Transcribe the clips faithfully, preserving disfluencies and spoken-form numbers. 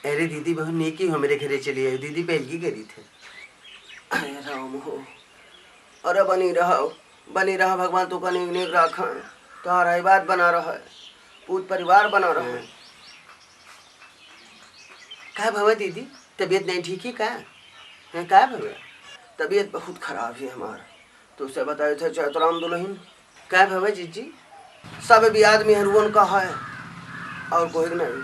अरे दीदी, बहुत नीकी हो, मेरे घरे चली आई, दीदी पेलगी करी थे। अरे राम हो, अरे बनी रहो, बनी रहो, भगवान तू का नीक नीक राखा, तोहार आशीर्वाद बना रहे, पूत परिवार बना रहे। हाँ। का भवा दीदी, तबीयत नहीं ठीक है का? हैं, का भवा? तबीयत बहुत खराब है हमार। तुझसे बताए थे चैतराम दुल्हन। का भवा जीजी? सब बियाद मेहरुअन का है, और कोई नहीं।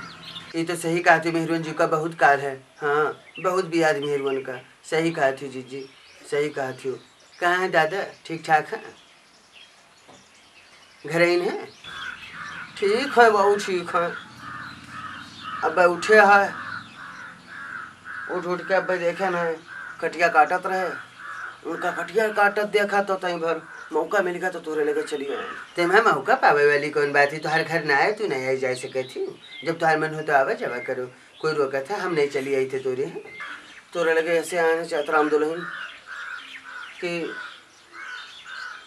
ये तो सही कहा थी, मेहरुअन जी का बहुत काल है। हाँ, बहुत बियाद मेहरुअन का। सही कहा थी जीजी, सही कहा थी। कहाँ है दादा? ठीक ठाक है? घर ही हैं? ठीक है बाबू, ठीक है। अब उठे है, उठ उठ के अब देखे न, कटिया काटत रहे। उनका कटिया काटत देखा तो तई भर मौका मिल गया तो तोरे लगे चली आए। ते में मौका पावे वाली कौन बात है? तोहार घर ना आए, तू नहीं आई जा सके थी। जब तोहार मन हो तो आवा जावा करो, कोई रोका था? हम नहीं चली आई थे तोरे यहाँ। तोरे लगे ऐसे आए हैं चैतराम दुल्हन कि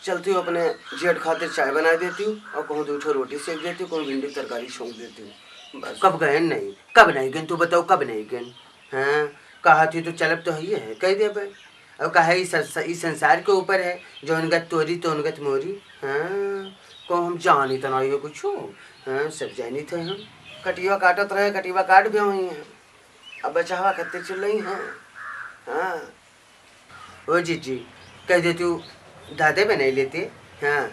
चलती हूँ, अपने जेठ खातिर चाय बनाए देती हूँ और कहूँ दो ठो रोटी सेक देती हूँ, कहूँ भिंडी की तरकारी छौंक देती हूँ। बस। कब गयन नहीं, कब नहीं गयन, तू बताओ कब नहीं गयन? हाँ, कहा थी तो चलब तो है, कह देबे। और कहा ई संस-, ई संसार के ऊपर है, जौन गत तोरी तौन गत मोरी। हाँ, को हम जानी तो नहीं हो कुछ। हाँ, सब जानी थे हम। कटिया काटत रहे, कटिया काट भी हुई हैं। अब बचावा खातिर चिल्लाई हैं। हाँ। ओ जीजी, कह दे तू दादे बनाई लेते। हाँ,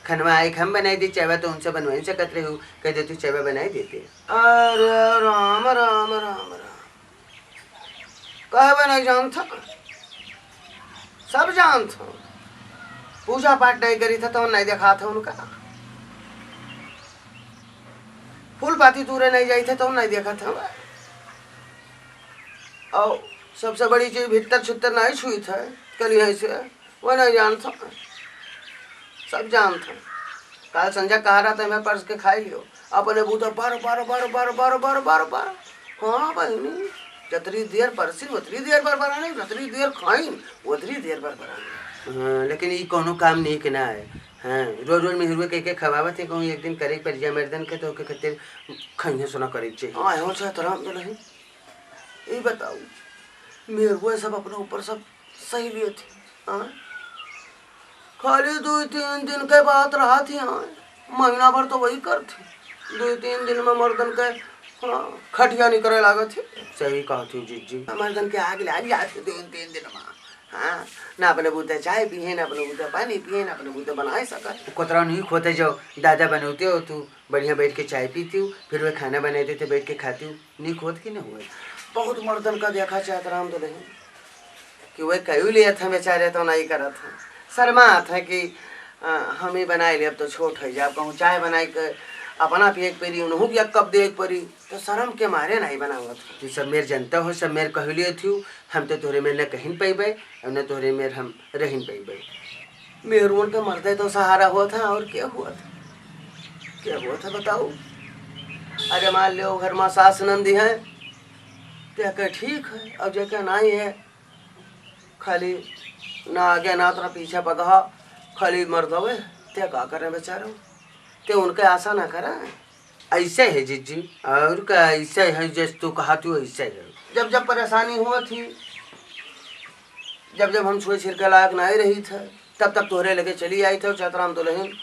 खनवा आए हम बनाई दे, चाहवा तो उनसे बनवाई सकत रहे हो, कह दे तू चाहवा बनाई देते। अरे राम, राम, राम, राम। कहबे नहीं जानत हो, सब जानत हो। पूजा पाठ नहीं करी थे तो नहीं देखात हो उनका। फूल पाती तूरे नहीं जाई थे तो नहीं देखत हो। और सबसे बड़ी चीज भीतर छुत्तर नहीं छुई थे, कल यहीं से वो नहीं जानत हो, सब जानत हो। काल संझा कहा रहा था, मैं परस के खाई लियो। अपने बूते बर, बर, बर। हाँ बहिनी, जतरी देर परसिन, ओतरी देर बर बरानी, जतरी देर खाइन, ओतरी देर बर बरानी। हाँ, लेकिन ई कौनो काम नीक ना है। हाँ, रोज रोज मेहरुए कह के खवावत है, कहूँ एक दिन करे के पड़ जाए मर्दन के, तो ओके खातिर खइहे सोना करे के चाहिए। हाँ, हो चाहे तो राम दुल्हन, ई बताऊ, मेहरुए सब अपने ऊपर सब सही लिए थे, हाँ? खाली दो तीन दिन के बात रहा थी, हाँ? महीना भर तो वही कर थी, दो तीन दिन में मर्दन के, हाँ, खटिया निकरे लागत थी। सही कहा थी जीजी। मर्दन के आग लाग जात थी दो तीन दिन में, हाँ? ना अपने बूते चाय पिए, ना अपने बूते पानी पिए, ना अपने बूते बनाए सकत। कोतरा नहीं खोते जो दादा बनौते हो तू। बढ़िया बैठ के चाय पीती हूँ, फिर वह खाना बनाए देते, बैठ के खाती हूँ। नीक होत कि न होत? बहुत मर्दन का देखा चाहत राम दुल्हन कि वह कयू लिया था बेचारे, तो नहीं करत हैं, शर्मात हैं कि, अ, हम ही बनाए ले, अब तो छोट है जाब, कहूँ चाय बनाए के अपना पिए के परी, उन्हों के कप दे के परी, तो शर्म के मारे नहीं बनावत हैं। तू सब मेर जनता हो, सब मेर कह लिए थी, हम तो तोहरे मेर न कहीं पैबे और न तोहरे मेर हम रहिन पैबे। मेहरुअन के मर्दे तो सहारा होत है, और क्या होत है? क्या होत है बताऊ? अरे मान लियो घर में सास नंदी है, ते के ठीक है, और जे के नहीं है, खाली ना आगे ना तोरा पीछे पगहा, खाली मर्दवे, ते का करे बेचारो? ते उनके आशा ना करे। ऐसे है जीजी, और का ऐसे है, जैसे तू कहा तू ऐसे है। जब जब परेशानी हुआ थी, जब जब हम छोड़ छिड़के लायक नहीं रही थे, तब तब तोहरे लगे चली आई थे चैतराम दुल्हन।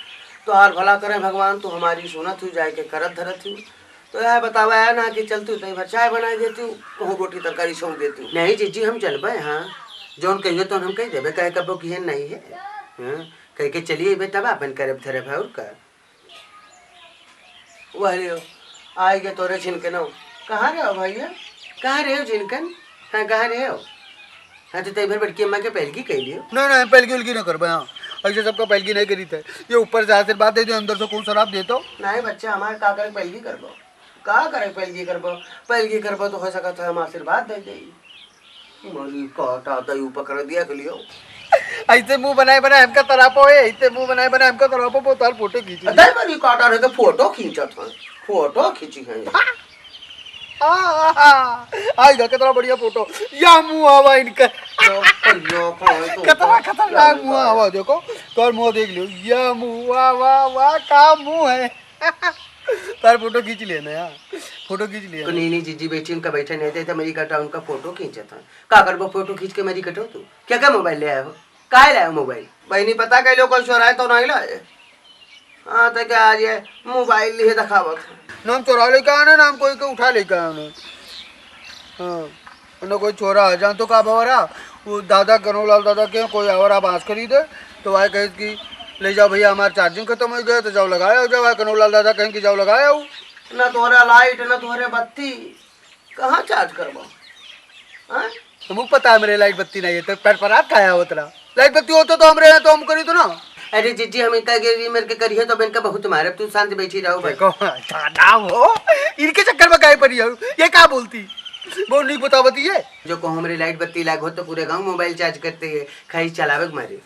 तोहार भला करें भगवान, तू हमारी सुनत हूँ, जाए के करत धरत हूँ। तो यह बतावा है ना कि चलती तई भर चाय बनाई देती हूँ, कहूँ रोटी तरकारी छौंक देती हूँ। नहीं जीजी, हम चलबे, हाँ, जौन कहियो तो हम कह देबे, कहे कबो किहे नहीं है, हाँ, कह के चली अबे तब अपन करब धरब है और का। वह रे हो, आइ गे तोरे झिनकनो। कहाँ रहे हो भैया? कहाँ रहे हो झिनकन? हाँ, कहाँ रहे हो? हाँ, तो तई भर बड़की अम्मा के पैलगी कह लियो। नहीं, नहीं, पैलगी उलगी ना करबे, हाँ। ऐसे सबका पैलगी नहीं करी थे। ये ऊपर से आशीर्वाद दे दे, अंदर से कौन शराब दे तो? नहीं बच्चा, हमारे का करे पैलगी करबो? का करे पैलगी करबो? पैलगी करबो तो हो सकत है हम आशीर्वाद दे दे। मरी काटा दई पकड़ दिया के लियो। ऐसे मुंह बनाए बनाए हमका तरापो है, ऐसे मुंह बनाए बनाए हमका तरापो, बहुत तार फोटो खींची। दई मरी काटा रहे के फोटो खींचत है, फोटो खींची है। आ, आ, आ, आई दा, कितना बढ़िया फोटो। या मुंह आवा इनका। यो, यो, कौन है तू? कितना खतरनाक मुंह आवा, देखो। तोर मुंह देख लियो। या मुंह, वाह, वाह, वाह, का मुंह है। तार फोटो खींच लेना यार। फोटो खींच लिया। तो नीनी जीजी बैठी, उनका बैठे नहीं देते, मरी कटा उनका फोटो खींचत है। का करबो फोटो खींच के, मरी कटो तू? क्या क्या मोबाइल ले आए हो? काहे लाए हो मोबाइल? बहिनी, पता कैलो कोई चोराए तो नहीं लाए? हाँ, तो क्या आज ये मोबाइल लिए दिखावत है? ना हम चोरा लेके आने, ना हम कोई के उठा लेके आने। हाँ, ना कोई चोरा आ जान तो का भवरा, वो दादा कनोलाल दादा के कोई और आप बांस खरीदे, तो आए कहे कि ले जाओ भैया, हमार चार्जिंग खत्म हो गया, तो जाओ लगाए आओ, जाओ, आए कनोलाल दादा कहें कि जाओ लगाए आओ। ना तोहरा लाइट, ना तोहरे बत्ती, कहाँ चार्ज करबो? हाँ? तुमको पता है मेरे लाइट बत्ती नहीं है, तो पर परात खाया हो तेरा। लाइट बत्ती होतो तो हमरे यहाँ तो हम करी तो ना। अरे जीजी, हम इनका गिरवी मर के करिए तो अब इनका बहुत मारब, तू शांत बैठी रहो भाई। देखो, दादा हो, इनके चक्कर में काहे पड़ी हो? ये का बोलती? बहुत नहीं बतावती है। जो को हमरे लाइट बत्ती लाग हो तो पूरे गांव मोबाइल चार्ज करते हैं, खाली चलावे के मारे।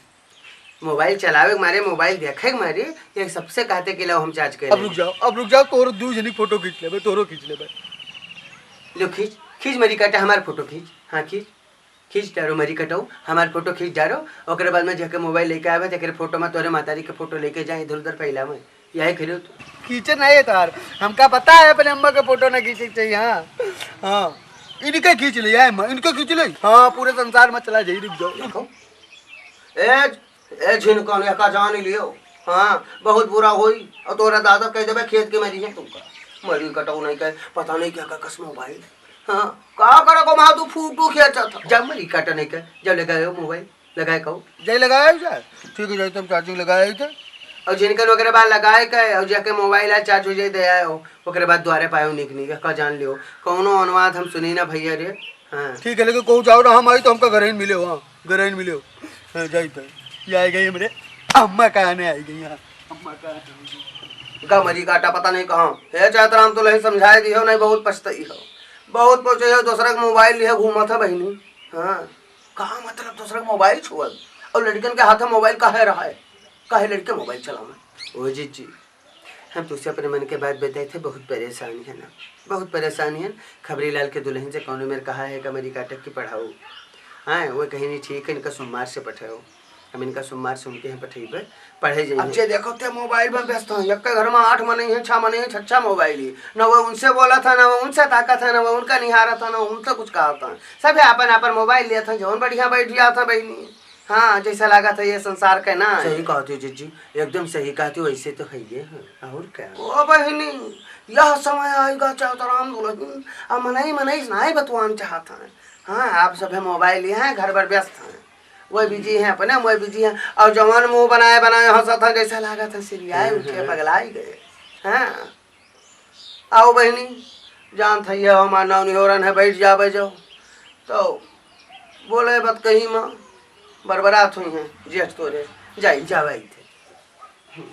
मोबाइल चलावे के मारे, मोबाइल देखे के मारे, ये सबसे कहते कि लाओ हम चार्ज करें। अब रुक जाओ, अब रुक जाओ, तोरो दू जनी फोटो खींच लेबे, तोरो खींच लेबे। लो खींच, खींच मरी काटा हमार फोटो खींच, हाँ खींच, खींच डारो मरी कटाऊ, हमार फोटो खींच डारो। ओकरे बाद में जेके मोबाइल लेके आवे, तेकरे फोटो में तोरे महतारी के फोटो लेके जाए इधर उधर फैलावे, यही खेलो तू। खींचे नहीं है तार, हमका पता है अपने अम्मा के फोटो ना खींचे के चाहिए। हाँ, हाँ, इनके खींच ले, ये अम्मा, इनके खींच ले। हाँ, पूरे संसार में चला जाई, रुक जाओ। देखो, ए, ए झिनकन, एका जान लियो। हाँ, बहुत बुरा होई। और तोरा दादा कह देबे खेत के मरी है तुमका। मरी कटाऊ नहीं कहे, पता नहीं क्या का कस मोबाइल। हाँ, का करे को माँ तू फोटो खींचा था। जब मरी काटा नहीं कहे, जब लगाए हो मोबाइल, लगाए कहो। जय लगाए हो जा। ठीक है, जय तुम चार्जिंग लगाए ही थे। और जिनकन ओकरे बाद लगाए के, और जाके मोबाइल आ चार्ज हो जाए दे आए हो, ओकरे बाद द्वारे पाए हो निक निक, का जान लियो। कौनो अनुवाद हम सुनी ना भैया रे। हाँ। ठीक है, लेकिन कहूँ जाओ ना, हम आई तो हमका घर ही मिले हो, हाँ, घर ही मिले हो। हाँ, जाई तो। ये आई गई हमरे अम्मा का आने आई गई, हाँ, अम्मा का आने आई गई। का मरी काटा पता नहीं कहाँ। हे चैतराम, तो लही समझाए दी हो, नहीं बहुत पछताई हो, बहुत पछताई हो, दूसरा के मोबाइल लिए घूमा था बहिनी। हाँ, का मतलब दूसरा के मोबाइल छुअल? और लड़कन के हाथ में मोबाइल काहे रहा है? काहे लड़के मोबाइल चलावे? ओ जीजी, हम तुझसे अपने मन के बात बताए थे, बहुत परेशानी है ना, बहुत परेशानी है। खबरी लाल के दुल्हन से कौनो मेर कहा है कि मरी काटक की पढ़ाऊ, हाँ, वो कहीं नहीं ठीक है, इनका सोमवार से पठाओ। हम इनका सोमवार से उनके यहाँ पठेबे, पढ़े जाइए। अब जे देखो ते मोबाइल में व्यस्त हैं, एक घर में आठ मनई हैं, छह मनई हैं, छह छह मोबाइल ही। न वो उनसे बोला था, न वो उनसे ताका था, न वो उनका निहारा था, न वो उनसे कुछ कहा था। सभी अपन अपन मोबाइल लिया था, जौन बढ़िया बैठ गया था बहिनी। हाँ, जैसा लगा था ये संसार के ना। सही कहती हो जीजी, एकदम सही कहती हो, वैसे तो है ये है, और क्या? ओ बहिनी, यह समय आएगा चैतराम दुल्हन, अब मनई मनई नाई बतवान चाहता है। हाँ, आप सभे मोबाइल लिए हैं, घर भर व्यस्त हैं, वह बिजी हैं अपने, वह बिजी हैं, और जवान मुंह बनाए बनाए हंसत हैं, जैसा लागत है सिरियाए हम्म, उठे, हम्म। पगलाई गए। हाँ, आओ बहिनी, जानत है ये हमार नाव निहोरन है, बैठ जावे जाओ। तो बोले बात कही माँ, बरबरात हुई हैं जेठ तोरे, जाई जावे थे। हम्म।